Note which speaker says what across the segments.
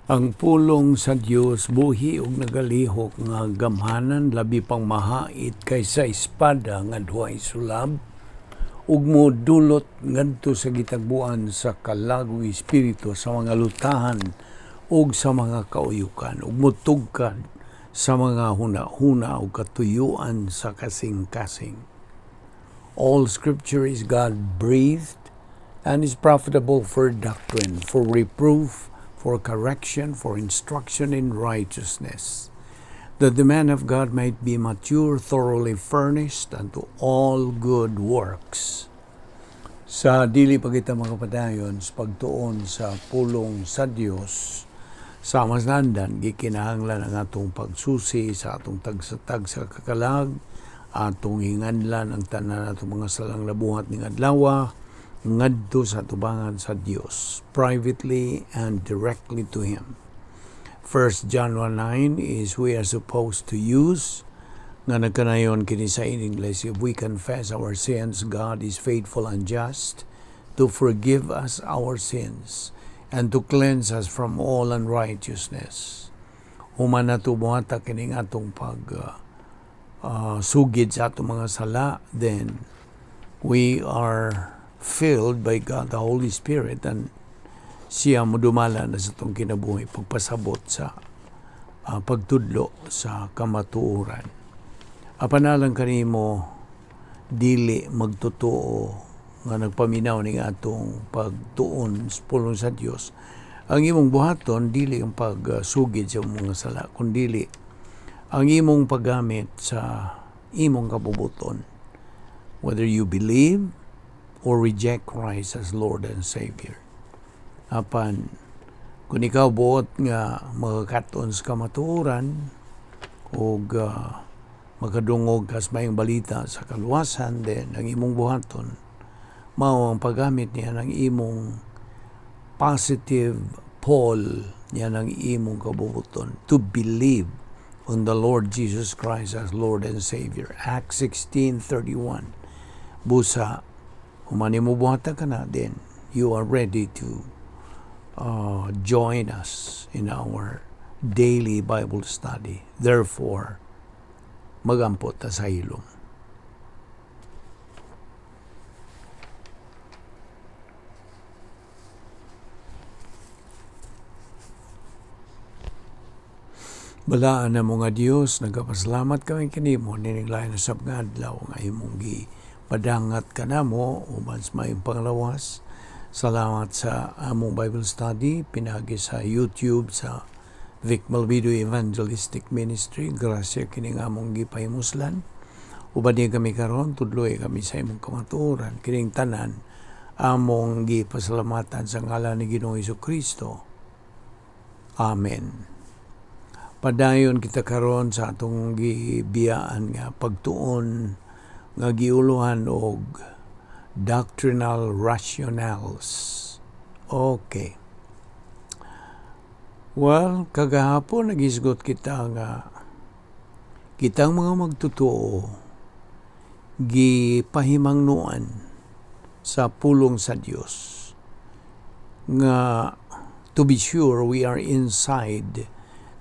Speaker 1: Ang pulong sa Dios buhi ug nagalihok nga gamhanan, labi pang mahait kaysa espada nga duhay sulab, ug modulot ngadto sa gitagbuan sa kalag ug espiritu, sa mga lutahan ug sa mga kauyukan, ug motugkad sa mga huna-huna ug katuyuan sa kasing-kasing. All scripture is God breathed and is profitable for doctrine, for reproof, for correction, for instruction in righteousness, that the man of God might be mature, thoroughly furnished unto all good works. Sa dili pa kita makapadayon sa pagtuon sa pulong sa Dios, sa masandan, gikinahanglan ang atong pagsusi sa atong tagsa-tagsa kakalag, atong hinganlan ang tanan atong mga salang nabuhat ning adlaw ngadto sa tubangan sa Dios, privately and directly to Him. 1 John 1:9 is we are supposed to use, nga nagkanayon kini sa in English, "If we confess our sins, God is faithful and just to forgive us our sins and to cleanse us from all unrighteousness." Human nato buhata kining atong pag sugid sa atong mga sala, then we are filled by God the Holy Spirit and siya modumala na sa atong kinabuhi pagpasabot sa pagtudlo sa kamatuoran. Apan alang kanimo dili magtotoo nga nagpaminaw ning atong pagtuon sa pulong sa Dios, ang imong buhaton dili ang pagsugid sa imong mga sala, kundili ang imong paggamit sa imong kabubuton, whether you believe or reject Christ as Lord and Savior. Apan kung ikaw buot nga makakaton sa kamatuoran ug makadungog kas maayong balita sa kaluwasan, then ang imong buhaton mao ang paggamit niya ng imong positive pole niya ng imong kabubuton to believe on the Lord Jesus Christ as Lord and Savior. Acts 16:31. Busa, human nimo buhata kana, then you are ready to join us in our daily Bible study. Therefore, magampo ta sa hilom. Balaan namo nga Dios, nagapasalamat kami kanimo nining lain usab nga adlaw nga imong gipadangat kanamo uban sa maayong panglawas. Salamat sa among Bible study pinagi sa YouTube sa Vic Malvido Evangelistic Ministry. Grasya kining among gipahimuslan. Uban niya kami karon, tudloy kami sa imong kamatuoran. Kining tanan among gipasalamatan sa ngalan ni Ginoong Kristo. Amen. Padayon kita karon sa atong gibiyaan nga pagtuon nga giuluhan og doctrinal rationales. Okay. Well, kagahapon nagisgot kita nga kitang mga magtotoo gipahimangnuan sa pulong sa Dios nga to be sure we are inside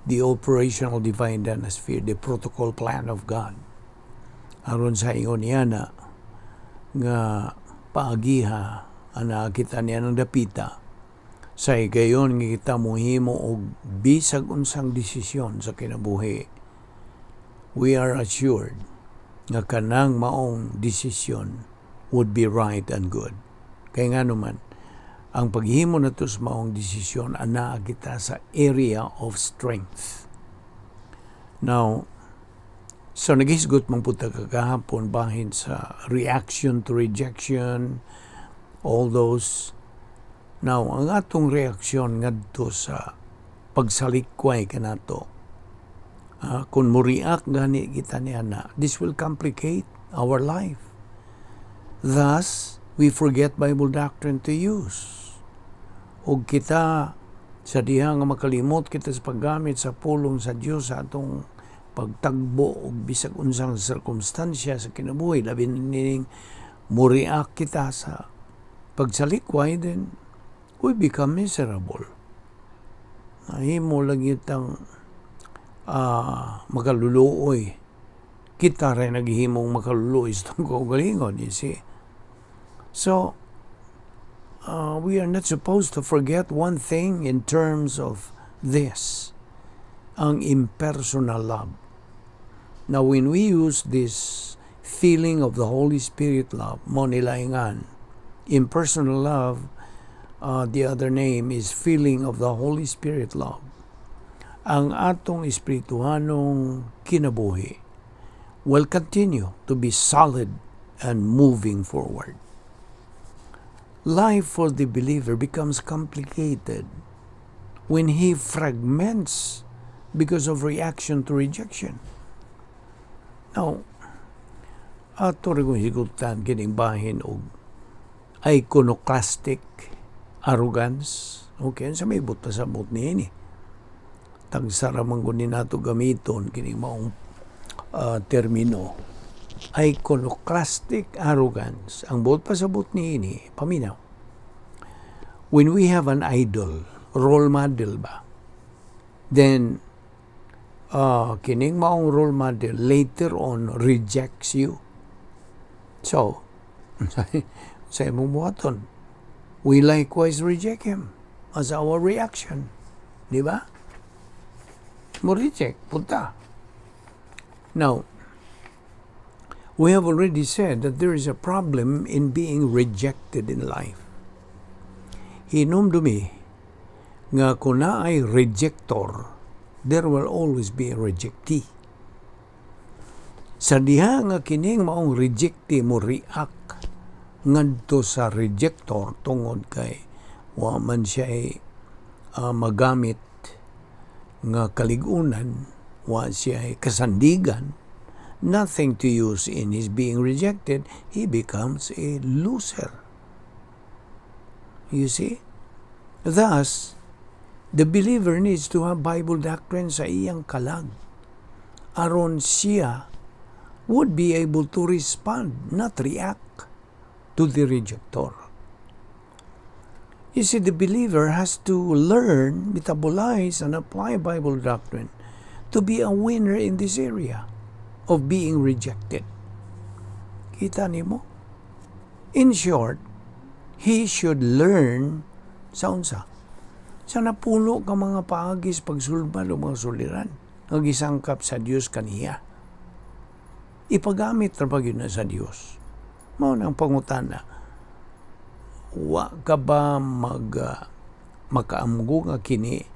Speaker 1: the operational divine sphere, the protocol plan of God. Aron sa ingon niya na nga paagiha ana kita niya ng dapita sa higayon nga kita mohimo og bisag unsang desisyon sa kinabuhi, we are assured nga kanang maong desisyon would be right and good. Kay nga naman, ang paghimo nato sa maong desisyon, anaa kita sa area of strength. Now, so naghisgot man pud ta kagahapon bahin sa reaction to rejection, all those. Now, ang atong reaksyon ngadto sa pagsalikway kanato, kung mo-react gani kita niya na, this will complicate our life. Thus, we forget Bible doctrine to use. Ug kita sa diha nga makalimot kita sa paggamit sa pulong sa Dios sa atong pagtagbo og bisag unsang sirkumstansya sa kinabuhi, labi nining mo-react kita sa pagsalikway, then we become miserable. Himo lang itang makaluluoy. Kita rin naghihimong makaluluoy sa atong kaugalingon, you see. So, we are not supposed to forget one thing in terms of this, ang impersonal love. Now, when we use this feeling of the Holy Spirit love, mao ni laingan, impersonal love, the other name is feeling of the Holy Spirit love. Ang atong espirituhanong kinabuhi will continue to be solid and moving forward. Life for the believer becomes complicated when he fragments because of reaction to rejection. Now, ato rin kong higultan kining bahin og iconoclastic arrogance. Okay, sa may buta sa but niini. Tagsara man gud ni nato gamiton kining maong termino. Iconoclastic arrogance. Ang buot pasabot niini, paminaw. When we have an idol, role model ba, then kining maong role model later on rejects you. So, sa imong buhaton, we likewise reject him as our reaction. Di ba? Mo reject, punta. Now, we have already said that there is a problem in being rejected in life. Hinumdumi nga kung naay rejector, there will always be a rejectee. Sa diha nga kining maong rejectee mo react ngadto sa rejector tungod kay wa man siya magamit nga kaligunan, wa siya kasandigan, nothing to use in his being rejected, he becomes a loser. You see? Thus, the believer needs to have Bible doctrine sa iyang kalag. Aron siya would be able to respond, not react to the rejector. You see, the believer has to learn, metabolize, and apply Bible doctrine to be a winner in this area of being rejected. Kita nimo? In short, he should learn sa unsa? Sa napulo ka mga paagi sa pagsulbad o mga suliran nga gisangkap sa Dios kaniya. Ipagamit ra pa gyud na sa Dios. Mao nang pangutana. Wa ka ba makaamgo nga kini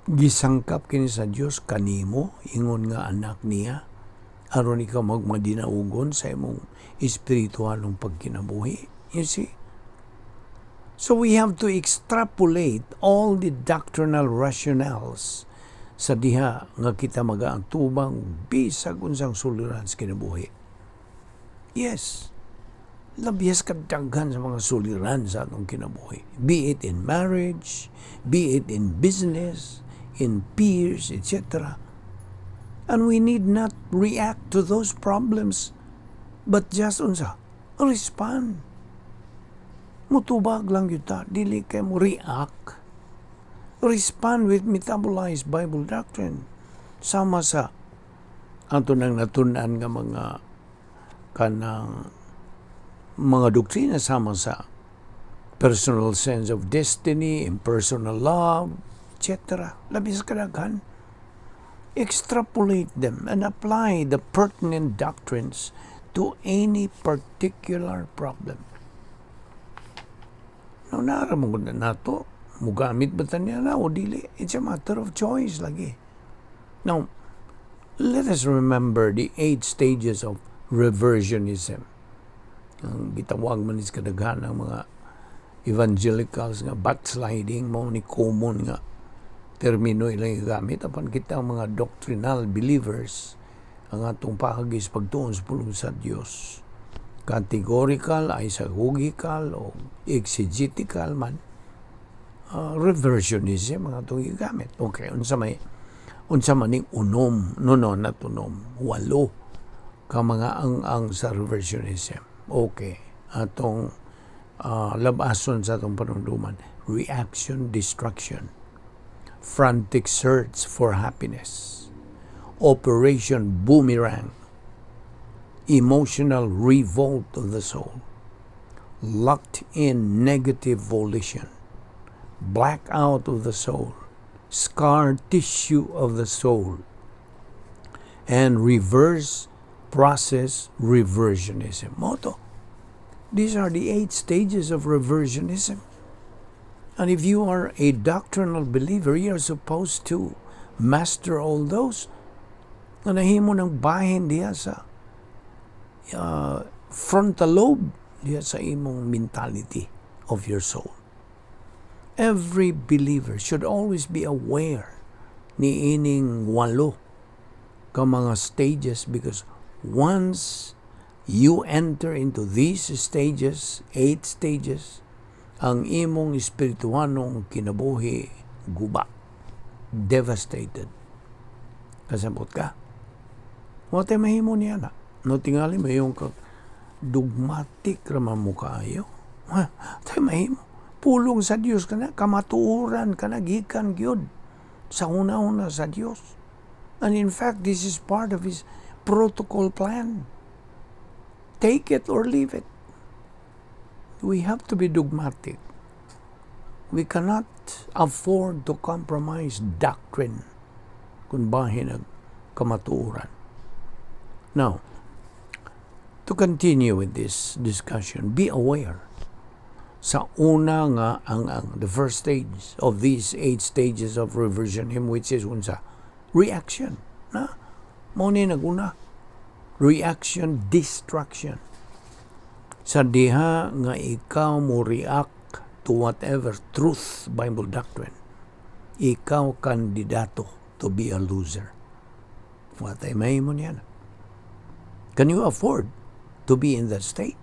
Speaker 1: gisangkap kini sa Dios kanimo ingon nga anak niya aron ikaw magmadinaugon sa imong espiritualong pagkinabuhi? You see? So we have to extrapolate all the doctrinal rationales sa diha nga kita magaatubang bisag unsang suliran sa kinabuhi. Yes, labias kadaghan sa mga suliran sa atong kinabuhi. Be it in marriage, be it in business, in peers, etc. And we need not react to those problems, but just unsa, respond. Mutubag lang gyud ta, dili kay mo react. Respond with metabolized Bible doctrine. Sama sa ato nang natun-an nga mga kanang mga doktrina sama sa personal sense of destiny, impersonal love, etc. Labi sa kadaghan. Extrapolate them and apply the pertinent doctrines to any particular problem. No, naa ra mo na nato, mugamit ba ta niya na o dili? It's a matter of choice lagi. Now, let us remember the eight stages of reversionism. Ang gitawag man is kadaghan ng mga evangelicals nga backsliding, mao ni common nga termino ilang gigamit, apan kita ang mga doctrinal believers, ang atong paagi sa pagtuon sa pulong sa Dios, categorical, isagogical o exegetical man, reversionism ang atong gigamit. Okay, unsa man ning unom, no, not unom, walo ka mga ang-ang sa reversionism? Okay, atong labason sa atong panunduman: reaction, destruction. Frantic search for happiness, Operation Boomerang, emotional revolt of the soul, locked in negative volition, blackout of the soul, scar tissue of the soul, and reverse process reversionism. Mao to. These are the eight stages of reversionism. And if you are a doctrinal believer, you are supposed to master all those. Nga nahimo ng bahin diha sa frontal lobe, diha sa imong mentality of your soul. Every believer should always be aware ni ining walo ka mga stages because once you enter into these stages, eight stages, ang imong espirituanong kinabuhi guba, devastated. Kasabot ka? Wa tay mahimo niya na. No, tingali mo yung ka, dogmatic raman mo kaayo. Ha, tay mahimo. Pulong sa Dios kana, kamatuoran kana gikan gyud sa una-una sa Dios. And in fact, this is part of His protocol plan. Take it or leave it. We have to be dogmatic. We cannot afford to compromise doctrine kung bahin ang kamatuoran. Now, to continue with this discussion, be aware sa una nga ang the first stage of these eight stages of reversionism, which is unsa? Reaction na mao ni naguna, reaction destruction. Sa diha nga ikaw mo react to whatever truth, Bible doctrine, ikaw kandidato to be a loser. Wa tay mahimo niya. Can you afford to be in that state?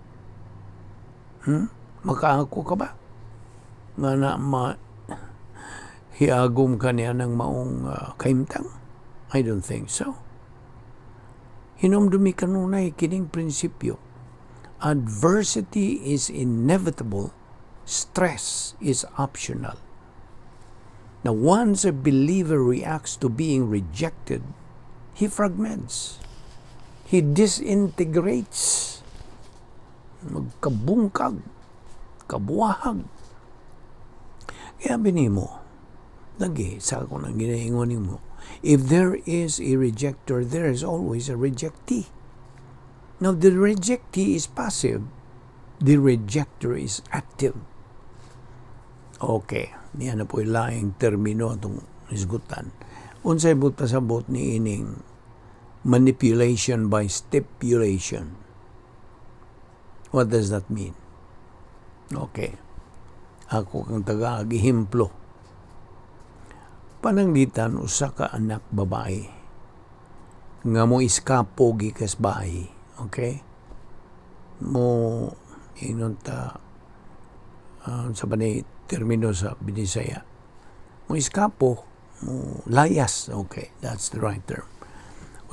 Speaker 1: Makaako ka ba nga na ma hiagom ka niya ng maong kahimtang? I don't think so. Hinumdumi kanunay kining prinsipyo. Adversity is inevitable, stress is optional. Now, once a believer reacts to being rejected, he fragments. He disintegrates. Magkabungkag, kabuwahag. Kaya binimo, lagi sa ako nang ginaingon nimo, if there is a rejecter, there is always a rejectee. Now, the rejectee is passive, the rejecter is active. Okay, niya na po laing termino atong hisgutan. Unsay buot pasabot ni ining manipulation by stipulation? What does that mean? Okay. Ako kang taga ehemplo. Pananglitan usa ka anak babae nga mo iskapo gikas bahay. Okay? Mo ingon ta sa ba ni termino sa Binisaya? Mo iskapo, mo layas. Okay, that's the right term.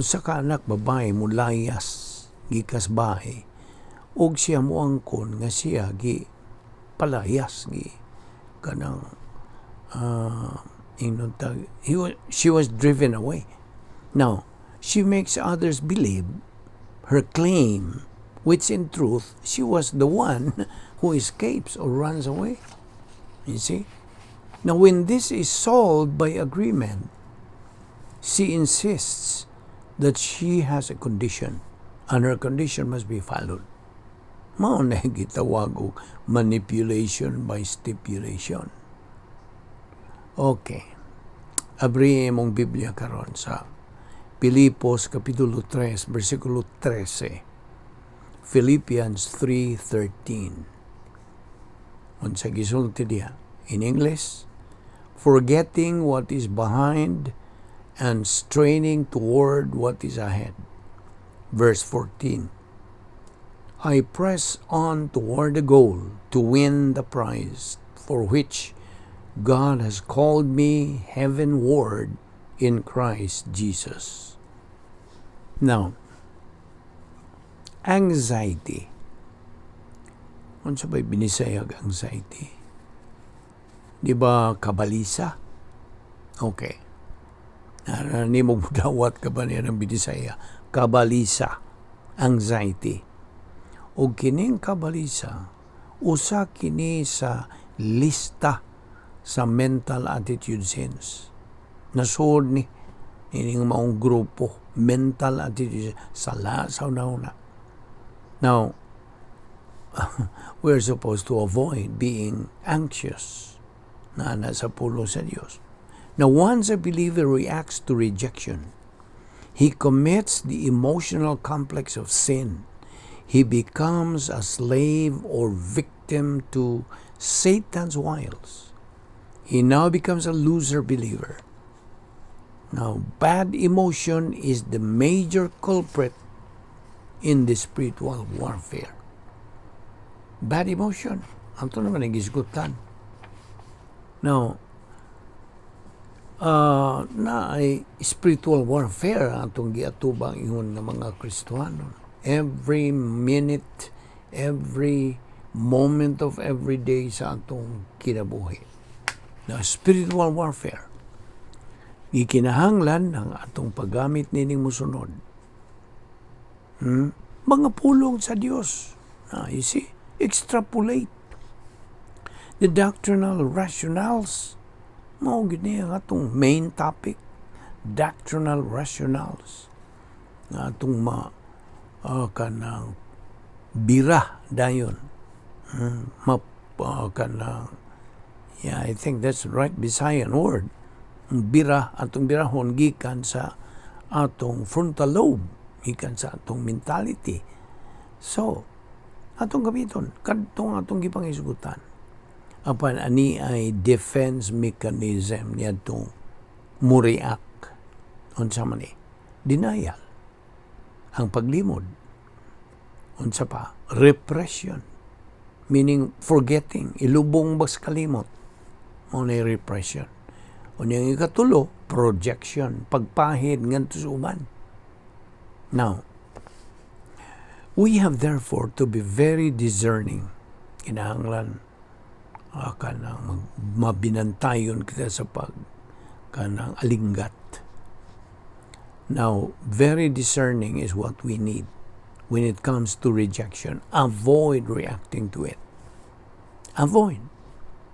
Speaker 1: Usa ka anak babae mo layas gikas bahay ug siya moangkon nga siya gi palayas, gi kanang ingon ta, she was driven away. Now, she makes others believe her claim, which in truth, she was the one who escapes or runs away. You see? Now, when this is solved by agreement, she insists that she has a condition and her condition must be followed. Mao na gitawag og manipulation by stipulation. Okay. Abri imong Biblia karon sa Pilipos Kapitulo 3, versikulo 13. Philippians 3:13. Unsa gisulti diha? In English, "Forgetting what is behind and straining toward what is ahead." Verse 14. "I press on toward the goal to win the prize for which God has called me heavenward in Christ Jesus." Now, anxiety. Unsa ba'y Binisayag anxiety? Di ba kabalisa? Okay. Na, nimo dawat ka ba niya ng Binisaya? Kabalisa. Anxiety. O kining kabalisa, usa kini sa lista sa mental attitude sins. Nasuod ni ining maong grupo, mental attitude, sala sa una-una. Now, we're supposed to avoid being anxious na nasa pulong sa Dios. Now, once a believer reacts to rejection, he commits the emotional complex of sin. He becomes a slave or victim to Satan's wiles. He now becomes a loser believer. Now, bad emotion is the major culprit in the spiritual warfare. Bad emotion. Ato naman ang gisgutan. Now, na ay spiritual warfare ang atong giatubang ingon ng mga Kristohano. Every minute, every moment of every day sa atong kinabuhi. Now, spiritual warfare. Gikinahanglan ang atong paggamit nining musunod. Mga pulong sa Dios. Ah, you see? Extrapolate. The doctrinal rationales. Mao gid ni ang atong main topic. Doctrinal rationales. Nga atong ma kanang bira dayon. Ma kanang, yeah, I think that's the right Bisayan word. Bira, atong birahon gikan sa atong frontal lobe, gikan sa atong mentality. So, atong gamiton, kadtong atong gipangisgutan. Apan ani ay defense mechanism niadtong mo-react. Unsa man ni? Denial. Ang paglimod. Unsa pa? Repression. Meaning forgetting, ilubong bas kalimot. Mao na repression. Unya ang ikatulo, projection, pagpahid ngadto sa uban. Now, we have therefore to be very discerning. Kinahanglan kanang mabinantayon kita sa pag kanang alinggat. Now, very discerning is what we need when it comes to rejection. Avoid reacting to it. Avoid.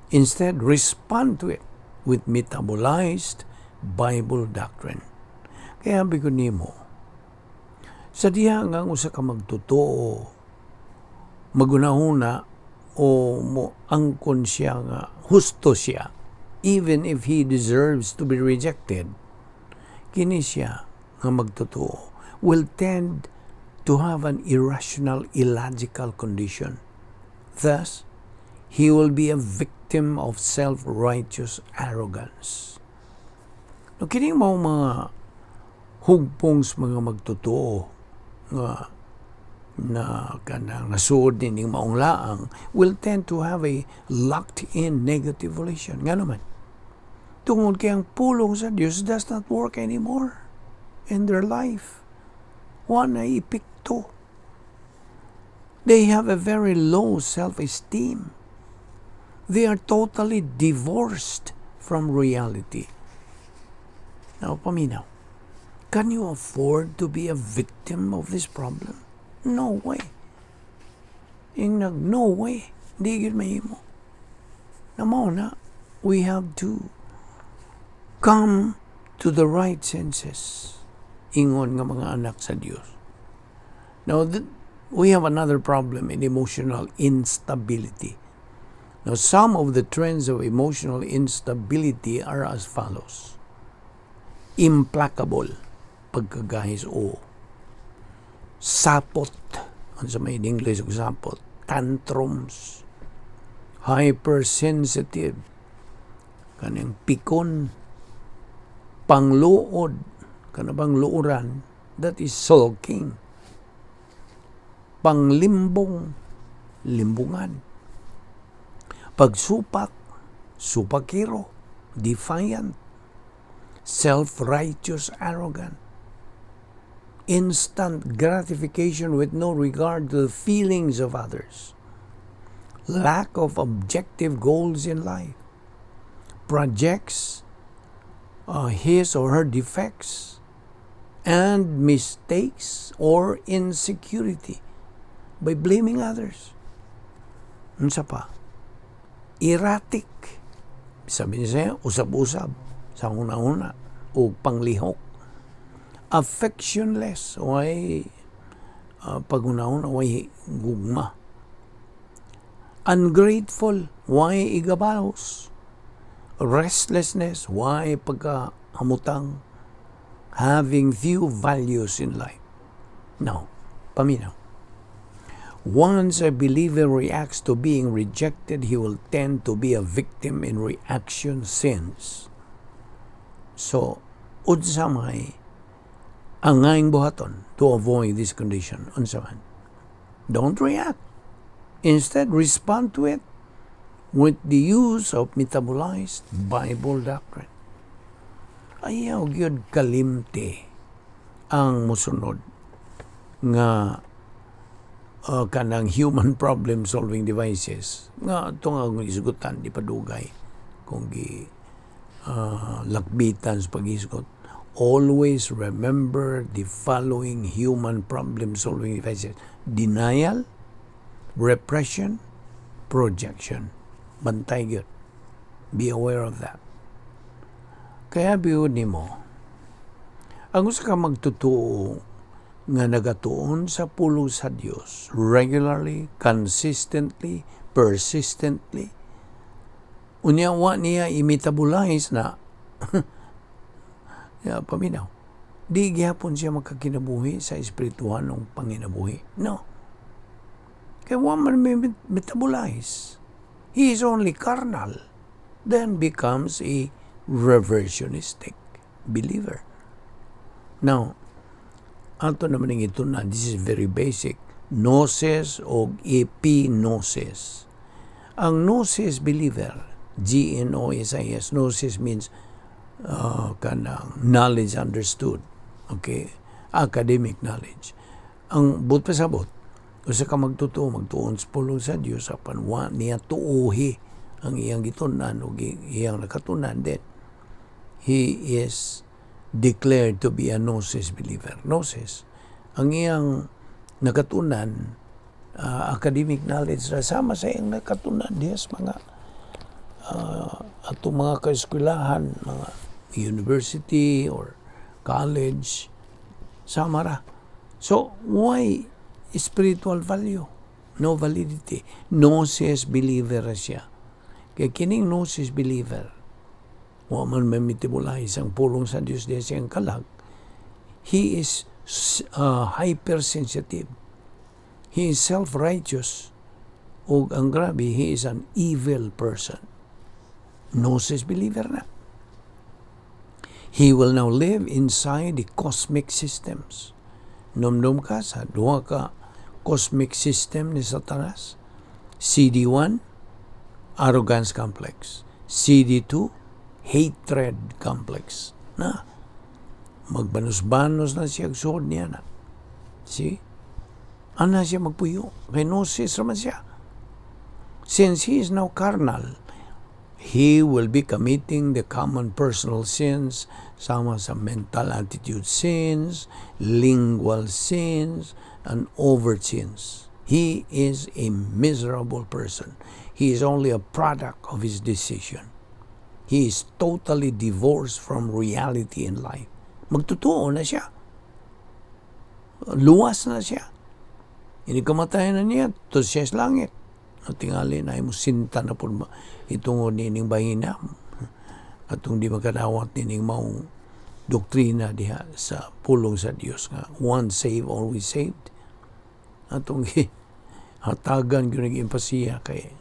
Speaker 1: Instead, respond to it with metabolized Bible doctrine. Kaya sabi ko nimo, sa diha nga ang usa ka magtotoo, magunahuna o mo angkon siya nga husto siya, even if he deserves to be rejected, kini siya nga magtotoo will tend to have an irrational, illogical condition. Thus, he will be a victim of self-righteous arrogance. No, kini mao mga hugpong sa mga magtotoo nga na kanang nasuod nining maong laang will tend to have a locked-in negative volition. Nga naman, tungod kay ang pulong sa Dios does not work anymore in their life. Wa na epekto. They have a very low self-esteem. They are totally divorced from reality. Now, paminaw, can you afford to be a victim of this problem? No way. Ingnag, no way. Di gyud mahimo. Na mao na, we have to come to the right senses. Ingon nga mga anak sa Dios. Now, we have another problem in emotional instability. Now, some of the trends of emotional instability are as follows. Implacable, pagkagahis o sapot, ano sa may English og sapot, tantrums, hypersensitive, kaning pikon, pangluod, kanabang luoran, that is sulking, panglimbong, limbungan, pagsupak, supakiro, defiant, self-righteous, arrogant, instant gratification with no regard to the feelings of others, lack of objective goals in life, projects his or her defects and mistakes or insecurity by blaming others. Unsa pa? Erratic. Sabi niya, usab-usab sa una-una o panglihok. Affectionless, way pag-una-una, way gugma. Ungrateful, way igabalos. Restlessness, way pagkahamutang. Having few values in life. Now, paminaw. Once a believer reacts to being rejected, he will tend to be a victim in reaction sins. So, unsa may angayng buhaton to avoid this condition? Unsa man? Don't react. Instead, respond to it with the use of metabolized Bible doctrine. Ayaw gyud kalimti ang musunod nga kanang human problem solving devices nga ito nga kung isugutan di pa dugay kung gi lakbitan sa pag-isgot. Always remember the following human problem solving devices: denial, repression, projection. Bantay gyud, be aware of that. Kaya biyod nimo ang usa ka magtutuo nga nagatuon sa pulong sa Dios regularly, consistently, persistently. Unya wa niya i-metabolize na ya, paminaw. Di gihapon siya makakinabuhi sa espirituhanong panginabuhi. No. Kaya wa man may metabolize. He is only carnal. Then becomes a reversionistic believer. Now, ato naman ang ito na, this is very basic, gnosis o epignosis. Ang gnosis believer, Gnosis, gnosis means kanang knowledge understood. Okay? Academic knowledge. Ang buot pasabot, usa ka magtotoo, magtuon sa pulong sa Dios apan wa niya tuuhi ang iyang gitun-an o iyang nakatunan, then he is declared to be a gnosis believer. Gnosis. Ang iyang nakatunan, academic knowledge na sama sa iyang nakatunan diya sa mga atong mga kaeskwelahan, mga university or college, sama ra. So, why spiritual value? No validity. Gnosis believer siya. Kaya kining gnosis believer, wa man may metabolize ang pulong sa Dios diya siyang kalag, he is hypersensitive. He is self-righteous. O ang grabe, he is an evil person. Gnosis believer na. He will now live inside the cosmic systems. Numdum ka sa duha ka cosmic system ni Satanas. CD1, arrogance complex. CD2, hatred complex. Na, magbanos-banos na siya suod niya na. See? Ana siya magpuyo. Kay gnosis raman siya. Since he is now carnal, he will be committing the common personal sins, sama sa mental attitude sins, lingual sins, and overt sins. He is a miserable person. He is only a product of his decision. He is totally divorced from reality in life. Magtotoo na siya. Luwas na siya. Ini kamatayan na niya, to siya sa langit. At tingali na mo sinta na po itungod nining bahina. Atong di makadawat nining maong doktrina diha sa pulong sa Dios nga once saved, always saved. Atong hatagan gyud empasiya kay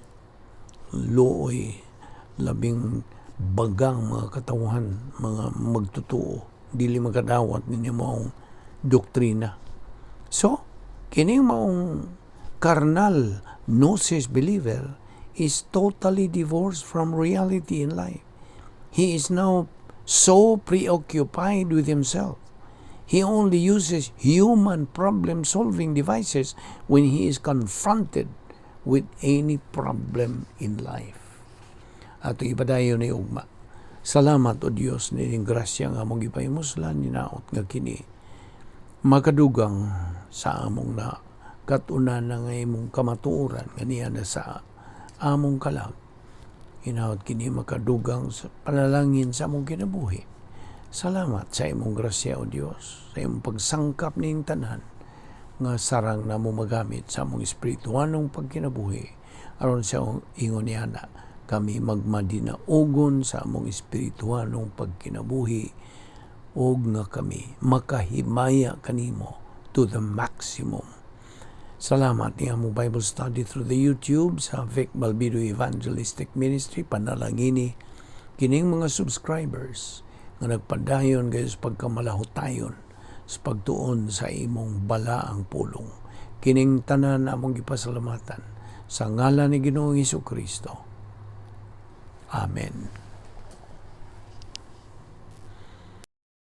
Speaker 1: luoy labing bagang mga katawhan, mga magtotoo, dili makadawat ninyo maong doktrina. So, kining maong carnal gnosis believer is totally divorced from reality in life. He is now so preoccupied with himself. He only uses human problem solving devices when he is confronted with any problem in life. Ato ipadayon ni ugma. Salamat, O Dios, nining grasya nga among gipahimuslan. Hinaot nga kini makadugang sa among nakat-unan nga imong kamatuoran nga niya na sa among kalag. Hinaot kini makadugang sa panalangin sa among kinabuhi. Salamat sa imong grasya, O Dios, sa imong pagsangkap ning tanan nga sarang namo magamit sa among espirituhanong pagkinabuhi aron sa ingon niana kami magmadinaugon sa among espirituhanong pagkinabuhi ug nga kami makahimaya kanimo to the maximum. Salamat ni among Bible study through the YouTube sa Vic Balbido Evangelistic Ministry. Panalangini kining mga subscribers nga nagpadayon gayo sa pagkamalahutayon sa pagtuon sa imong balaang pulong. Kining tanan among gipasalamatan sa ngalan ni Ginoong Hesus Kristo. Amen.